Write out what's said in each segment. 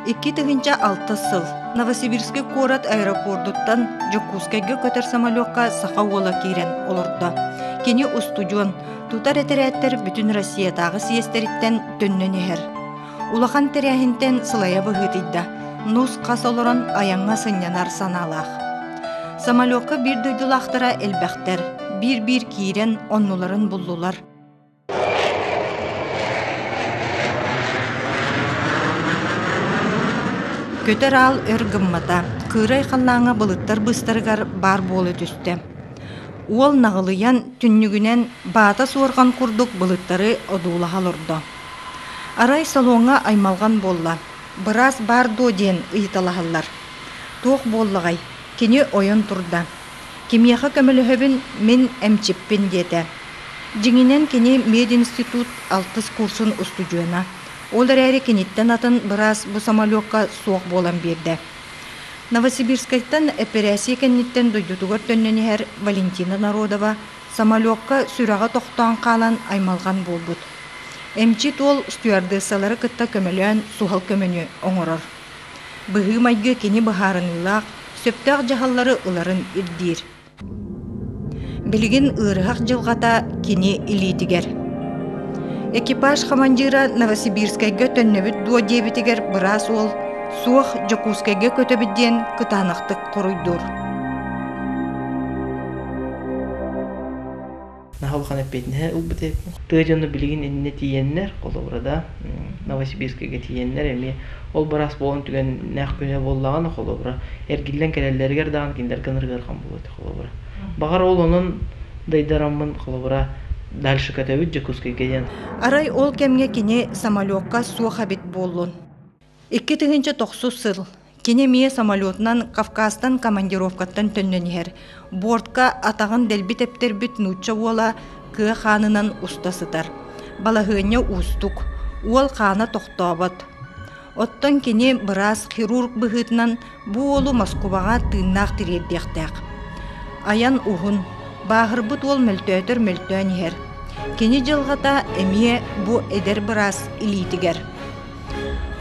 2006 сыл Новосибирскай куорат аэропордуттан Дьокуускайга көтөр самолекка саха уола киирэн олордо. Кини устудьуон, тутар этэрээттэр бүтүн Россиятааҕы съезтэриттэн төннөн иһэр. Улахан тэрээһинтэн сылайа быһыытыйда, нус-хас олорон айаҥҥа сынньанар санаалаах. Самолекка биир дойдулаахтара элбэхтэр, биир-биир киирэн оннуларын буллулар. Көтөр аал өр гыммата, кыырай халлааҥҥа былыттар быыстарыгар баар буола түстэ. Уол наҕылыйан, түннүгүнэн баата суорҕан курдук былыттары одуулаһа олордо. Арай салоҥҥа аймалҕан буолла, быраас баар дуо диэн ыйыталаһаллар. Туох буоллаҕай, кини ойон турда. Кимиэхэ көмөлөһөбүн, мин эмчиппин диэтэ. Дьиҥинэн кини мединститут алтыс курсун устудьуона. Ол эрээри киниттэн атын быраас бу самолекка суох буолан биэрдэ. Новосибирскайтан эпэрээссийэ кэнниттэн дойдутугар төннөн иһэр Валентина Народова самолекка сүрэҕэ тохтоон хаалан аймалҕан буолбут. Эмчит уол стюардессалары кытта көмөлөөн суһал көмөнү оҥорор. Быһыы-майгы кини быһаарыныылаах, сөптөөх дьаһаллары ыларын ирдиир. Билигин ыарыһах дьылҕата кини илиитигэр. Экипаж хамандьыыра Новосибирскайга төннөбүт дуо диэбитигэр быраас уол суох Дьокуускайга көтөбүт диэн кытаанахтык хоруйдуур. Наһаа улахан эппиэтинэһи ылбыт эбиппин. Тыа дьоно билигин иннинэ тиийэннэр, холобура да, Новосибирскайга тиийэннэр эмиэ ол быраас буолан түгэннээх күнэ буоллаҕына, холобура, эргиллэн кэлэллэригэр даҕаны кинилэргэ ынырык ыарахан буолуо этэ, холобура. Баҕар ол онон дайдараммын, холобура, дальше көтөбүт Дьокуускайга диэн. Арай ол кэмҥэ кини самолекка суох эбит буоллун. 2009 сыл Кини эмиэ самолетунан Кавказтан командировкаттан төннөн иһэр. Бортка атаҕын дэлби тэптэрбит нуучча уола кыа хаанынан уста сытар. Балаһыанньа уустук. Уол хаана тохтообот. Оттон кини быраас хирург быһыытынан бу уолу Москубаҕа тыыннаах тириэрдиэхтээх. Айан уһун, бааһырбыт уол мөлтөөтөр мөлтөөн иһэр. Кини дьылҕата эмиэ бу эдэр быраас илиитигэр.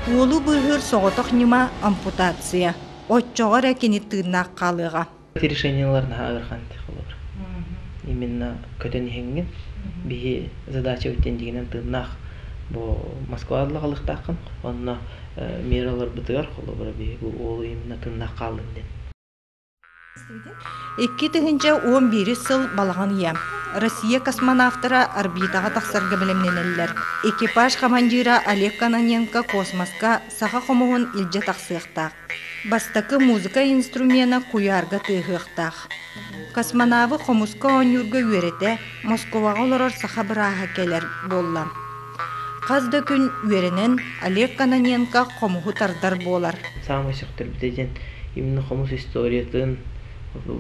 Уолу быыһыыр соҕотох ньыма ампутация. Оччоҕо эрэ кини тыыннаах хаалыаҕа. Решениелар наһаа ыарахан холобур. Именно көтөн иһиҥҥин биһи задача диэн дьиҥинэн тыыннаах бу Москваҕа ыллаҕалыахтааххын онно мераларбытыгар холобура биһи бу уолу именно тыыннаах хааллын диэн. 2011 сыл балаҕан ыйа. Россия космонавтара орбитаҕа тахсарга бэлэмнэнэллэр. Экипаж командира Олег Кононенко космоска саха хомуһун илдьэ тахсыахтаах. Бастакы музыка инструмена куйаарга тыаһыахтаах. Космонавы хомуска оонньуурга үөрэтэ Москваҕа олорор саха бырааһа кэлэр буолла. Хас да күн үөрэнэн Олег Кононенко хомуһу тардар буолар. Саамай сөхтөрбүтэ диэн именно хомус историятын,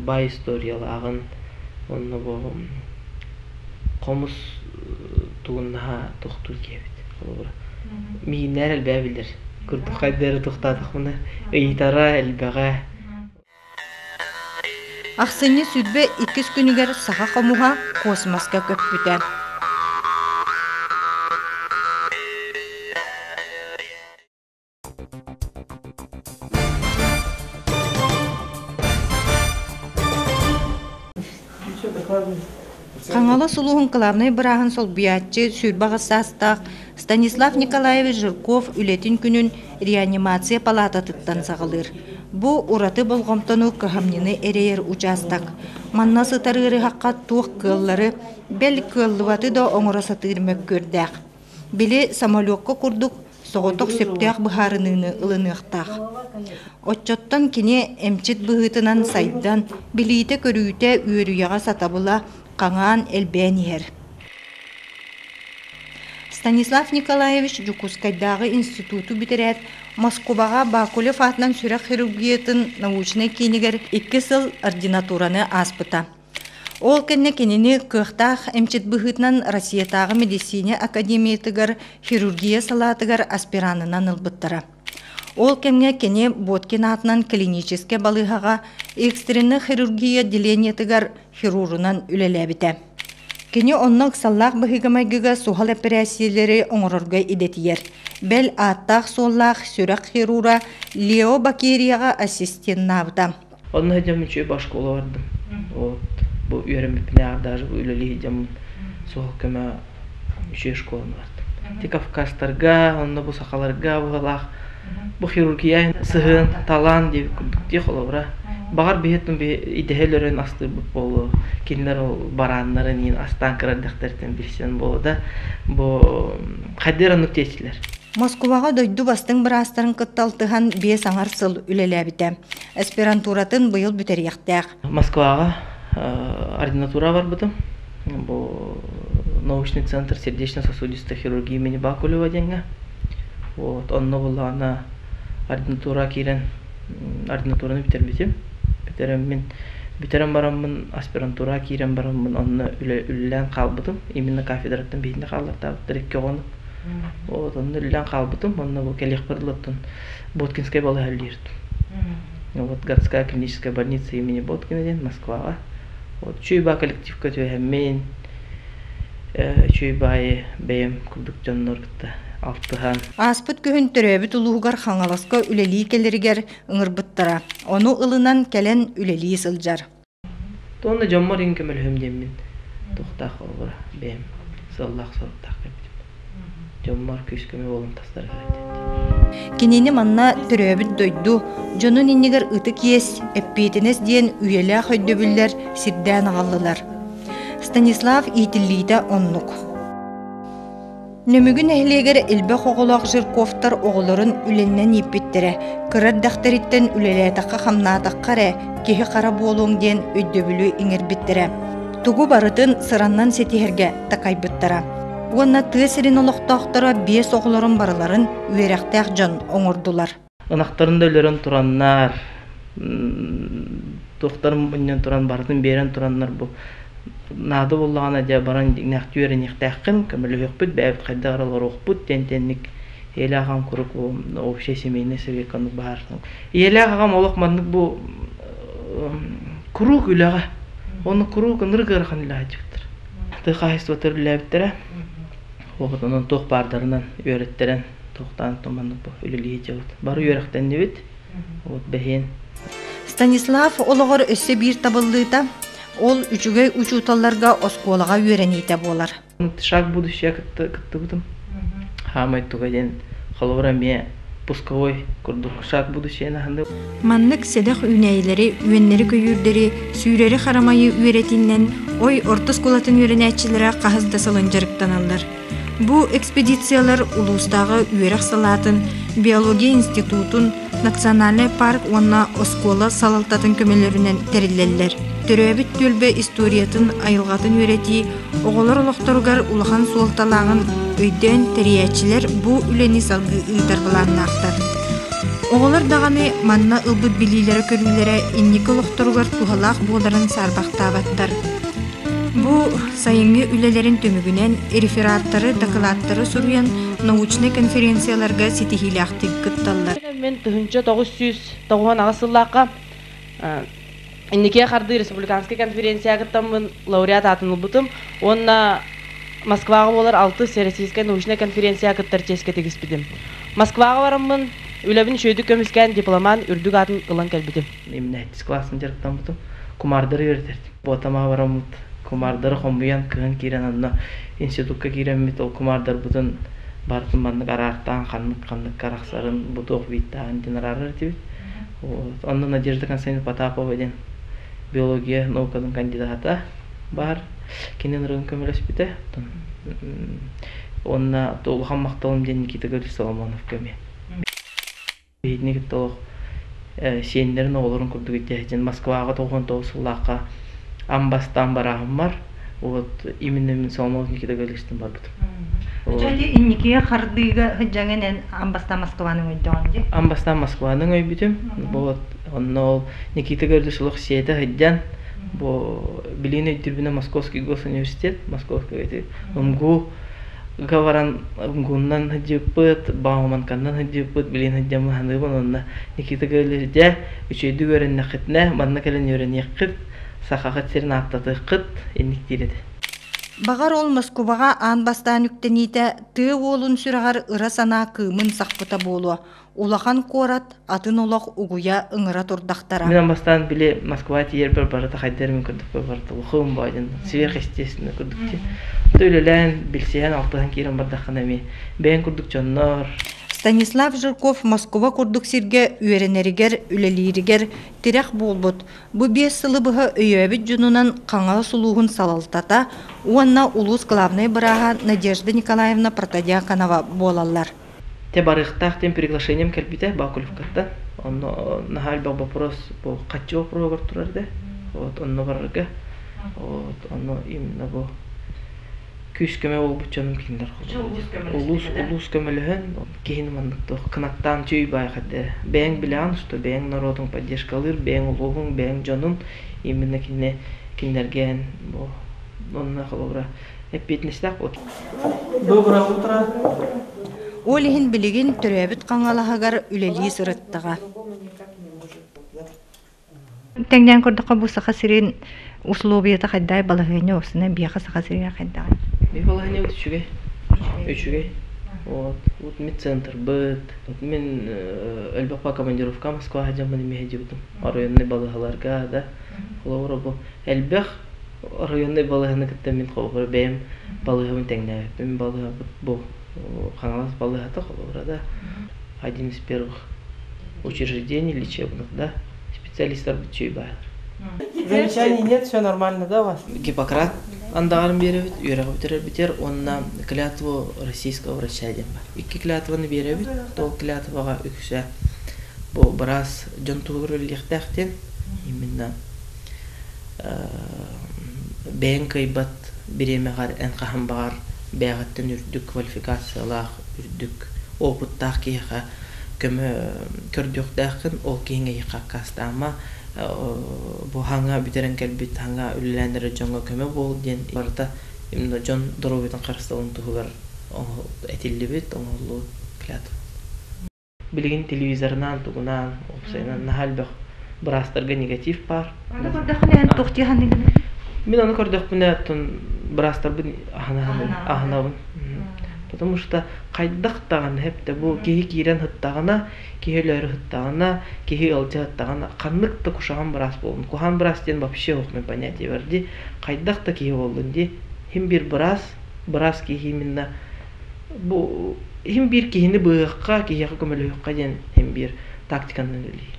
баай историялааҕын уонна бу хомус тугун наһаа тохтуур киһи эбит холобура. Мииннээр элбэҕи билэр. Курдук хайда эрэ тохтоотохпуна ыйытара элбэҕэ. Ахсынньы 22 күнүгэр саха хомуһа космоска көппүтэ. Хаҥалас улууһун кылаабынай бырааһын солбуйааччы 28 саастаах Станислав Николаевич Жирков үлэтин күнүн реанимация палаататыттан саҕалыыр. Бу ураты болҕомтону кыһамньыны эрэйэр учаастак. Манна сытар ыарыһахха туох кыаллары, бэл кыаллыбаты да оҥоро сатыыр мөккүөрдээх. Били самолекка курдук соҕотох сөптөөх быһаарыныыны ылыныахтаах. Оччоттон кини эмчит быһыытынан сайдан, билиитэ-көрүүтэ, үөрүйэҕэ сатабыла хаҥаан элбээн иһэр. Станислав Николаевич Дьокуускайдааҕы институту бүтэрээт, Москубаҕа Бакулев аатынан сүрэх хирургиятын научнай киинигэр икки сыл ординатураны ааспыта. Ол кэннэ кинини кыахтаах эмчит быһыытынан Россиятааҕы мэдиссиинэ академиятыгар хирургия салаатыгар аспиранынан ылбыттара. Ол кэмҥэ кини Боткин аатынан клиническэй балыыһаҕа экстреннай хирургия отделениетыгар хирурунан үлэлээбитэ. Кини онно ыксаллаах быһыыга-майгыга суһал эпэрээссийэлэри оҥорорго идэтийэр. Бэл ааттаах-суоллаах сүрэх хирурга Лео Бакерияҕа ассистеннаабыта. Онно сылдьаммын үчүгэй баар школа бардым. Вот бу үөрэммиппинээҕэр даже бу үлэлии сылдьаммын суһал көмө үчүгэй школаны бардым. Ити Кавказтарга, онно бу сахаларга быһалаах бу хирургия сыһыан, талаан диэбит курдук дии холобура. Баҕар биһиттэн идэһэ өлөрөн астыырбыт буолуо. Кинилэр ол барааннарын иин астаан кыра эрдэхтэриттэн билсэн буолуо да бу хайдах оннук диэччилэр. Москубаҕа дойду бастыҥ быраастарын кытта алтыһан 5 аҥар сыл үлэлээбитэ. Аспирантуратын быйыл бүтэриэхтээх. Москваҕа ординатура барбытым. Бу научный центр сердечно-сосудистой хирургии имени Бакулева диэҥҥэ. Вот, онно буллаҕына ординатура киирэн ординатураны бүтэрбитим. Бүтэрэммин бүтэрэн бараммын аспирантура киирэн бараммын онно үлэлээн хаалбытым. Именно кафедраттан биһинэ хааллартаабыттар икки оҕону. Вот, онно үлэлээн хаалбытым. Онно бу кэлиэхпэр дылыттан Боткинскай балыыһа үлэлииртим. Вот городская клиническая больница имени Боткина диэн Москваҕа. Вот үчүгэй баа коллективка түһэммин, үчүгэй баайы бэйэм курдук дьоннор кытта алтыһан. Ааспыт күһүн төрөөбүт улууһугар Хаҥаласка үлэлии кэлэригэр ыҥырбыттара. Ону ылынан кэлэн үлэлии сылдьар. Уонна дьоммор иҥ көмөлөһүм диэммин туохтаах холобура бэйэм сыаллаах-соруктаах кэлбитим. Дьоммор күүс-көмө буолан тастарыгар этэ. Кинини манна төрөөбүт дойду, дьонун иннигэр ытык иэс, эппиэтинэс диэн үйэлээх өйдөбүллэр сирдээн аҕаллылар. Станислав иитиллиитэ оннук. Нөмүгү нэһилиэгэр элбэх оҕолоох Жирковтар оҕолорун үлэннэн ииппиттэрэ, кыра эрдэхтэриттэн үлэлээтэххэ-хамнаатахха эрэ киһи-хара буолуоҥ диэн өйдөбүлү иҥэрбиттэрэ. Тугу барытын сыраннан ситиһэргэ такайбыттара. Уонна тыа сирин олохтоохторо биэс оҕолорун барыларын үөрэхтээх дьон оҥордулар. Ынахтарын да өлөрөн тураннар, туохтарын мунньан туран барытын биэрэн тураннар бу наада буоллаҕына дьэ баран дьиҥнээхтии үөрэниэхтээххин, көмөлөһүөхпүт, бэйэбит хайдах эрэ олоруохпут диэн тэнник ийэлээх аҕам куруук общая семейная совекка оннук баар. Ийэлээх аҕам олох маннык бу куруук үлэҕэ, онно куруук ынырык ыарахан үлэҕэ сылдьыбыттар. Тыа хаһаайыстыбатыгар үлэлээбиттэрэ. Вот онон туох баардарынан үөрэттэрэн, туохтаан маннык бу үлэлии сылдьабыт. Бары үөрэхтэннибит. Вот бэһиэн. Станислав олоҕор өссө биир табыллыыта ол үчүгэй учууталларга оскуолаҕа үөрэниитэ буолар. Шаг будущее кыттыбытым. Хаамай туга диэн холобура эмиэ пусковой курдук шаг будущее наһанды. Маннык сэдэх үүнээйилэри, үөннэри-көйүүрдэри, сүүрэри харамайы үөрэтинэн Ой орто оскуолатын үөрэнээччилэрэ хаһыс да сылын дьарыктаналлар. Бу экспедициялар улуустааҕы үөрэх салаатын, биология институтун, национальнай парк уонна оскуола салалтатын көмөлөрүнэн тэриллэллэр. Төрөөбүт түөлбэ историятын, айылҕатын үөрэтии оҕолор олохторугар улахан суолталааҕын өйдөөн тэрийээччилэр бу үлэни салгыы ыытар былааннаахтар. Оҕолор даҕаны манна ылбыт билиилэрэ-көрүүлэрэ инники олохторугар туһалаах буоларын саарбахтаабаттар. Бу сайыҥҥы үлэлэрин түмүгүнэн рефераттары, дакылааттары суруйан научнай конференцияларга ситиһиилээхтик кытталлар. Мин 1998 сыллаахха Инникигэ хардыы республиканскай конференцияҕа кыттаммын лауреат аатын ылбытым уонна Москваҕа буолар алтыс Всероссийскай научнай конференцияҕа кыттар чиэскэ тигиспитим. Москваҕа бараммын үлэбин үчүгэйдик көмүскээн дипломант үрдүк аатын ылан кэлбитим. Именно сэттис классын дьарыктаммытым. Кумаардары үөрэтэртим. Буотамаҕа бараммыт кумаардары хомуйан кыһын киирэн онно институкка киирэммит ол кумаардарбытын барытын маннык араартаан ханнык-ханныкка арахсарын бу туох бииттааҕын диэн араарар этибит. Вот. Онно Надежда Константиновна Потапова диэн биология наукатын кандидата баар. Кини ынырыгын көмөлөспүтэ. Уонна улахан махталым диэн Никита Гаврилович Соломоновка эмиэ. Биһигини кытта олох сиэннэрин оҕолорун курдук иттээһин Москваҕа 99 сыллаахха амбастаан барааһыммар вот именно мин Соломонов Никита Гавриловичтан барбытым. Дьэ, инникигэ хардыыга сылдьаҥын эн амбастаан Москваны өйдөҕүн дии? Амбастаан Москваны өйбүтүм. Вот онно ол Никита Гаврилович олох сиэтэ сылдьан бу билигин өйдүүрбүнэ Московский госуниверситет, Московский эти МГУ га баран МГУнан сылдьыппыт, Бауманканнан сылдьыппыт, билигин сылдьаммын саныыбын уонна Никита Гаврилович дьэ үчүгэйдик үөрэннэххитинэ манна кэлэн үөрэниэххит, сахаҕыт сирин ааттатыаххыт инник диир этэ. Баҕар ол Москубаҕа аан бастаан үктэниитэ тыа уолун сүрэҕэр ыра санаа кыымын сахпыта буолуо, улахан куорат атын олох угуйа ыҥыра турдахтара. Мин бастаан били Москва тиийэрбэр барыта хайдах эрэ курдук барыта улахан баайдын сверхъестественно курдук дии. Үлэлээн, билсиһэн, алтыһан киирэн бардаххына эмиэ бэйэҥ курдук дьоннор. Станислав Жирков Москуба курдук сиргэ үөрэнэригэр, үлэлииригэр тирэх буолбут. Бу 5 сылы быһа өйөөбүт дьонунан Хаҥалас улууһун салалтата уонна улуус главнай бырааһа Надежда Николаевна Протодьяконова буолаллар. Те барыахтаах диэн приглашением кэлбитэ Бакулевкаттан. Онно наһаа элбэх вопрос бу хаччы вопроһугар турар да. Вот онно барарга. Вот онно именно бу күүс-көмө буолбут дьонум кинилэр улуус улуус көмөлөһөн киһини маннык туох кынаттаан чүй баай хадде бэйэҥ билэҕин что бэйэҥ норуотуҥ поддержкалыыр бэйэҥ улууһуҥ бэйэҥ дьонуҥ именно кинини кинилэргэ бу онно холобура эппиэтинэстээх буол. Доброе утро. Ол иһин билигин төрөөбүт Хаҥалаһыгар үлэлии сырыттаҕа. Тэҥнээн көрдөххө, бу Саха сирин условията хайдай балаһыанньа осуна биэхэ Саха сиригэр хайдаҕый? Би балаһыанньа үчүгэй. Үчүгэй. Вот, вот медцентрбыт. Вот мин элбэх командировка Москваҕа дьаммын эмиэ дьыбытым. Районный балыыһаларга да. Холобура бу элбэх районный балыыһаны кытта мин холобура бэйэм балыыһабын тэҥнээбиппин. Балыыһабыт бу Хаҥалас балыыһата холобура да один из первых учреждений лечебных, да, специалистар бытчуй баар. Замечаний нет, все нормально, да, у вас? Гиппократ андаҕарын биэрэбит, үөрэҕи бүтэрэрбитигэр уонна клятву российского врача диэн бар. Икки клятваны биэрэбит, ол клятваҕа үксэ бу быраас дьон туһугар үлэлиэхтээх диэн именно бэйэҥ кыайбат бириэмэҕэр эн хаһан баҕар бэйэҕиттэн үрдүк квалификациялаах, үрдүк опыттаах киһиэхэ көмө көрдүөхтээххин, ол киһиҥ эйиэхэ аккаастаама, бу хаҥа бүтэрэн кэлбит, хаҥа үлэлээн эрэр дьоҥҥо көмө буол диэн барыта именно дьон доруобуйатын харыстабылын туһугар этиллибит, оҥоһуллубут клятва. Билигин телевизорынан, тугунаан, уопсайынан наһаа элбэх быраастарга негатив баар. Аны көрдөххүнэ эн туох дии саныыгын? Мин ону көрдөхпүнэ оттон быраастарбын аһынабын. Потому что хайдах даҕаны хэптэ бу киһи киирэн сыттаҕына, киһи өлөөрү сыттаҕына, киһи ыалдьа сыттаҕына ханнык да кушаҕан быраас буоллун. Куһаҕан быраас диэн вообще охмой понятие бар дии. Хайдах да киһи буоллун дии. Хим биир быраас, быраас киһи именно бу хим биир киһини быыһыахха, киһиэхэ көмөлөһүөххэ диэн хим биир тактиканан үлэлиир.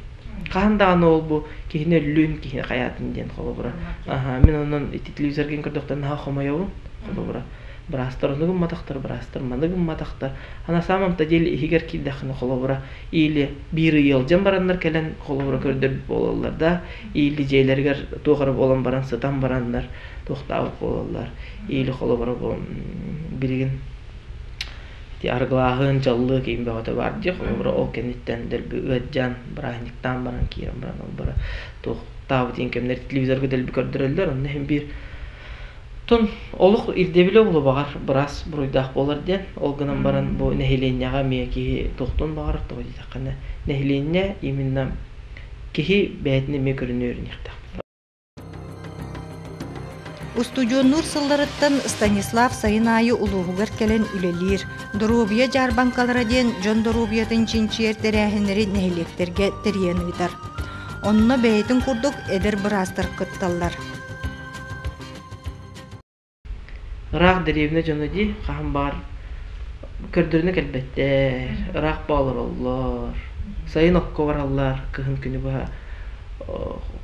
Хаһан даҕаны ол бу киһини өллүүн, киһини хайаатын диэн холобура. Аха, мин онон ити телевизоргын көрдөхтөн наһаа хомойобун холобура. Быраастар ону гымматахтар, быраастар маны гымматахтар. А на самом-то деле иһигэр киирдэххинэ холобура или биир ый ыалдьан бараннар кэлэн холобура көрдөрбүт буолаллар да, или дьиэлэригэр туох эрэ буолан баран сытан бараннар туохтаабыт буолаллар. Или холобура бу билигин ити арыгылааһын, дьаллыы киин бөҕөтө баар дии. Холобура ол кэнниттэн дэлби ыаддьан, бырааһынньыктаан баран киирэн баран ол бара туохтаабыт диэн кэмнэр телевизорга дэлби көрдөрөллөр. Онно иһин биир Тон олох ирдэбилэ буолуо баҕар быраас буруйдаах буолар диэн. Ол гынан баран бу нэһилиэнньэҕэ эмиэ киһи туохтуон баҕарар тоҕо диэтэххинэ нэһилиэнньэ именно киһи бэйэтин эмиэ көрүнэ үөрэниэхтээх. Устудьуоннуур сылларыттан Станислав сайын аайы улууһугар кэлэн үлэлиир. Доруобуйа дьаарбаҥкалара диэн дьон доруобуйатын чинчийэр тэрээһиннэри нэһилиэктэргэ тэрийэн ыытар. Онно бэйэтин курдук эдэр быраастар кытталлар. Ыраах дэриэбинэ дьоно дии, хаһан баҕар көрдөрүнэ кэлбэттэр, ыраах олороллор, сайын окко бараллар, кыһын күнү быһа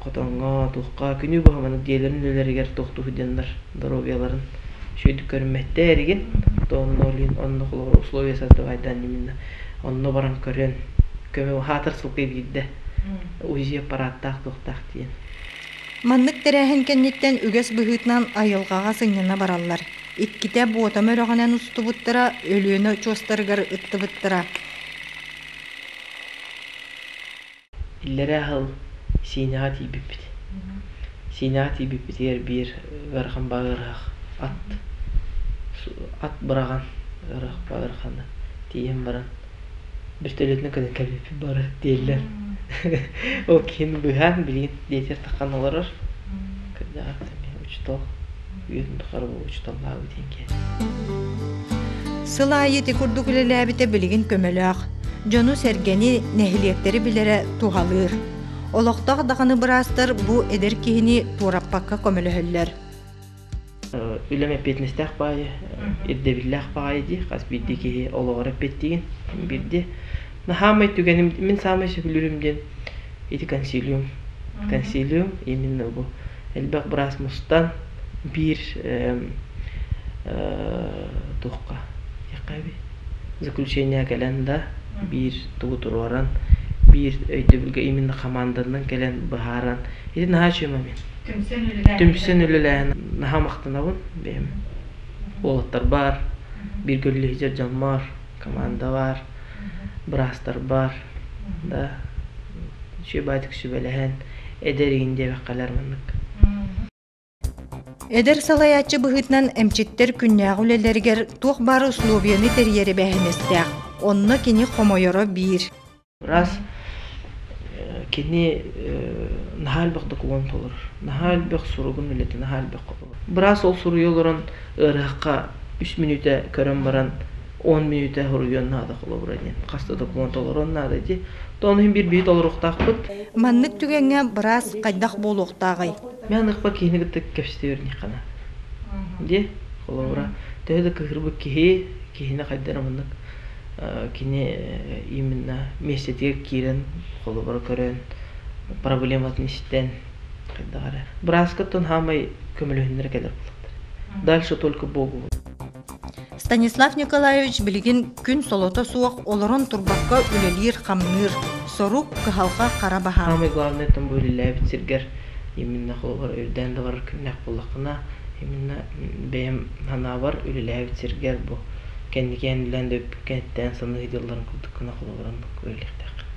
хотоҥҥо, туохха, күнү быһа маннык дьиэлэрин үлэлэригэр туохтуу сылдьаннар доруобуйаларын үчүгэйдик көрүммэттэр игин. То онно илин онно холобура условия создавайдаан именно онно баран көрөн көмө хаатар сылга биирдэ УЗИ аппарааттаах туохтаах диэн. Маннык тэрээһин кэнниттэн үгэс быһыытынан айылҕаҕа сынньана бараллар. Иккитэ Буотама үрэҕинэн устубуттара, Өлүөнэ очуостарыгар ыттыбыттара. Иллэрээ сыл Сиинэҕэ тиийбиппит. Сиинэҕэ тиийбиппитигэр биир ыарахан баҕа ат ат быраҕан ыарах ыараханы тиийэн баран бөртөлүөтүнэн көтөн кэлбиппит бары дииллэр. Ол киһини быыһаан билигин диэтэр таххан олорор. Кырдьаҕас эмиэ учуутал. Үйэтин тухары бу учууталлаабыт диэн киһи. Сыл аайы ити курдук үлэлээбитэ билигин көмөлөөх. Дьону-сэргэни, нэһилиэктэри билэрэ туһалыыр. Олохтоох даҕаны быраастар бу эдэр киһини туораппакка көмөлөһөллөр. Үлэм эппиэтинэстээх баайы, ирдэбиллээх баайы дии, хас биирдии киһи олоҕор эппиэттиигин биирдии. Хаамай түгэним, мин саамай сөбүлүүрүм диэн ити консилиум. Консилиум именно бу элбэх быраас мустан биир туохха заключение кэлэн да биир тугу туруоран биир өйдөбүлгэ именно хамаанданан кэлэн быһааран ити наһаа үчүгэй момент. Түмсэн үлэлээһин наһаа махтанабын бэйэм. Уолаттар баар, бииргэ үлэлэһэр дьоммор, команда баар, быраастар баар. Да үчүгэй баайдык сүбэлэһэн, эдэр игин диэбэккэлэр маннык. Эдэр салайааччы быһыытынан эмчиттэр күннээҕи үлэлэригэр туох баар условияны тэрийэр эбээһинэстээх. Онно кини хомойоро биир. Раз кини наһаа элбэх докумуон толорор, наһаа элбэх суругун үлэтэ наһаа элбэх. Быраас ол суруйа олорон ыарыһахха үс мүнүүтэ көрөн баран 10 мүнүүтэ суруйуон наада холобура диэн хас да докумуон толоруон наада дии. То ону иһин биир биһи толоруохтаахпыт. Маннык түгэҥҥэ быраас хайдах буолуохтааҕый? Мен ыкпар киһини кытта кэпсэтэ үөрэннэххинэ. Дии холобура төһө да кыһырбыт киһи киһини хайдах эрэ маннык кини именно миэстэтигэр киирэн холобура көрөн проблематын истэн хайдах эрэ бырааскаттан хаамай көмөлөһүннэрэ кэлэр буоллахтар дальше только Богу. Станислав Николаевич билигин күн солото суох олорон турбакка үлэлиир-хамныыр, сорук, кыһалҕа хара баһаам. Самое главное там бу үлэлээбит сиргэр именно холобура үрдээн да барар күннээх буоллаххына именно бэйэм санаабар үлэлээбит сиргэр бу кэнникээн үлээн да бүппүккэ саныы дьылларын курдук гына холобуран үлэлиэхтээххин.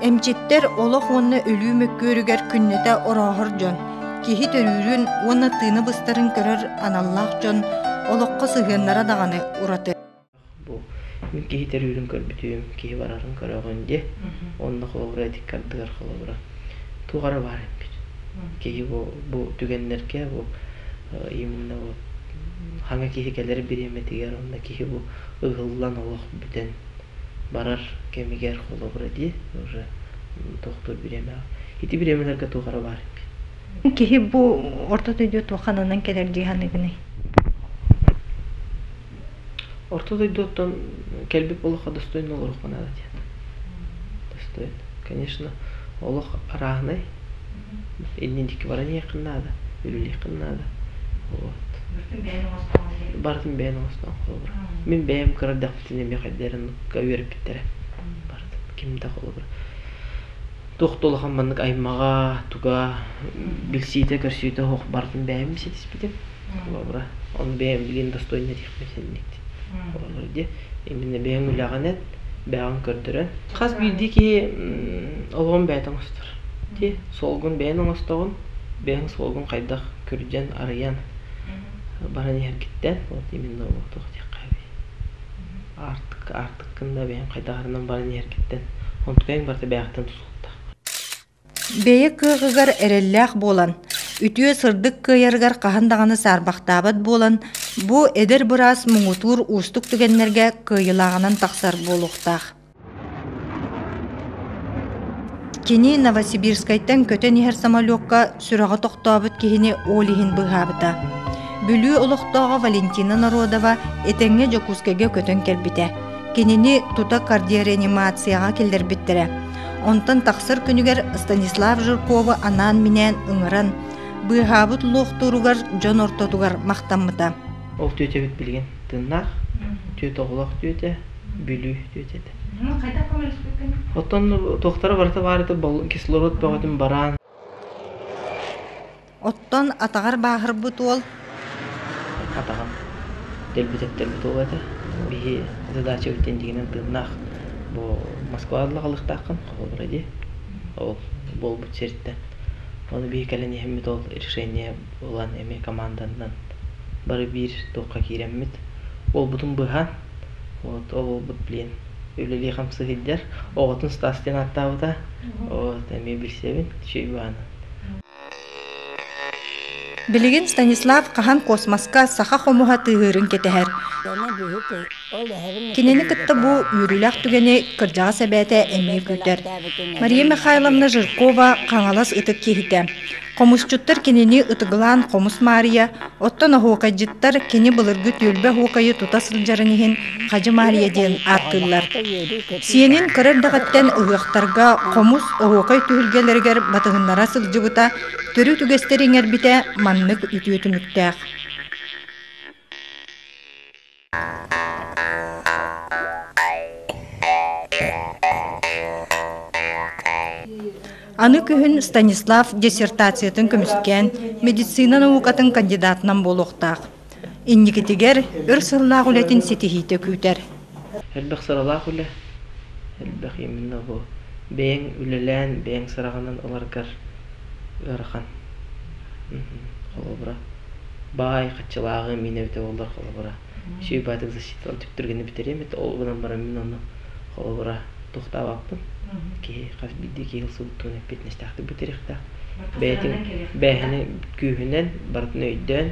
Эмчиттэр олох уонна өлүү мөккүөрүгэр күннэтэ орооһор дьон, киһи төрүүрүн уонна тыына быстарын көрөр аналлаах дьон олоххо сыһыаннара даҕаны ураты. Бу мин киһи төрүүрүн көрбүтүм, киһи барарын көрөҕүн дии. Онно холобура итикки ардыгар холобура туох эрэ баар эбит. Киһи бу түгэннэргэ бу именно вот хаҥа киһи кэлэр бириэмэтигэр онно киһи бу ыһыллан олох бүтэн барар кэмигэр холобура дии уже тохтуур бириэмэ ити бириэмэлэргэ туох эрэ баар эбит. Киһи бу орто дойду туохханынан кэлэр дии саныыгыный? Орто дойдуттан кэлбит буоллахха достойно олоруохха наада диэн. Достойно. Конечно, олох арааһынай. Иннин диэки баран иһиэххин наада, үлэлиэххин наада. Вот. Барытын бэйэн оҥостон холобура. Мин бэйэм кыра эрдэхпитинэ эмиэ хайдарын үөрэппиттэрэ. Барытын. Ким да холобура. Туох да улахан маннык аймаҕа, туга, билсиитэ-көрсүүтэ суох барытын бэйэм ситиспитим. Холобура, ону бэйэм билигин достойно диэхпин синник. Холобура дии, именно бэйэҥ үлэҕинэн, бэйэҕин көрдөрөн. Хас биирдии киһи олоҕун бэйэтэ оҥостор. Дии, суолгун бэйэн оҥостоҕун, бэйэҥ суолгун хайдах күрдьэн, арыйан баран иһэргиттэн, вот именно туох диэххэ эбий. Аартык, аартыккын да бэйэҥ хайдах арынан баран иһэргиттэн, онтукайыҥ барыта бэйэҕиттэн тутулуктаах. Бэйэ кыаҕыгар эрэллээх буолан, үтүө сырдык кыайарыгар хаһан даҕаны саарбахтаабат буолан, бу эдэр быраас муҥутуур уустук түгэннэргэ кыайыылааҕынан тахсар буолуохтаах. Кини Новосибирскайтан көтөн иһэр самолекка сүрэҕэ тохтообут киһини ол иһин быыһаабыта. Бүлүү олохтооҕо Валентина Народова этэҥҥэ Дьокуускайга көтөн кэлбитэ. Кинини тута кардиореанимацияҕа киллэрбиттэрэ. Онтон тахсар күнүгэр Станислав Жиркову анаан-минээн ыҥыран, быыһаабыт луохтууругар дьон ортотугар махтаммыта. Ол түөтэбит билигин тыыннаах, түөт оҕолоох түөтэ, Бүлүү түөтэтэ. Хайдах көмөлөспүккүн? Оттон туохтара барыта баар этэ, кислород бөҕөтүн бараан. Оттон атаҕар бааһырбыт уол Атаҕын дэлби тэптэрбит уол этэ. Биһи задача бүтэн дигинэн тыыннаах бу Москваҕа ыллаҕалыахтааххын, холобура дии. Ол буолбут сириттэн. Ону биһи кэлэн иһэммит ол решение ылан эмиэ команданан бары биир туохха киирэммит уолбутун быһан вот ол уолбут блин үлэлии хамсыы сылдьар оҕотун Стас диэн ааттаабыта вот эмиэ билсэбин Иванын. Билигин Станислав хаһан космоска саха хомуһа тыаһыырын кэтэһэр. Кинини кытта бу үөрүүлээх түгэни кырдьаҕас эбээтэ эмиэ күүтэр. Мария Михайловна Жиркова Хаҥалас ытык киһитэ. Хомусчуттар кинини ытыгылаан Хомус Маарыйа, оттон оһуокайдьыттар кини былыргы түөлбэ оһуокайы тута сылдьарын иһин Хадьы Маарыйа диэн ааттыыллар. Сиэнин кыра эрдэҕиттэн ыһыахтарга хомус, оһуокай түһүлгэлэригэр батыһыннара сылдьыбыта, төрүт үгэстэри иҥэрбитэ маннык үтүө түмүктээх. Аны күһүн Станислав диссертациятын көмүскээн, медицина наукатын кандидатынан буолуохтаах. Инникитигэр өр сыллаах үлэтин ситиһиитэ күүтэр. Элбэх сыралаах үлэ, элбэх именно бу бэйэҥ үлэлээн, бэйэҥ сыраҕынан ыларгар ыарахан. Холобура, баай хаччылааҕы мин эбитэ буоллар холобура үчүгэй баайтык защиталан түптүргэни бүтэриэм этэ ол гынан баран мин ону холобура туохтаабаппын киһи хас биирдии киһи ылсыбыт тугун эппиэтинэстээхтик бүтэриэхтээх бэйэтин бэйэһини күүһүнэн барытын өйдөөн.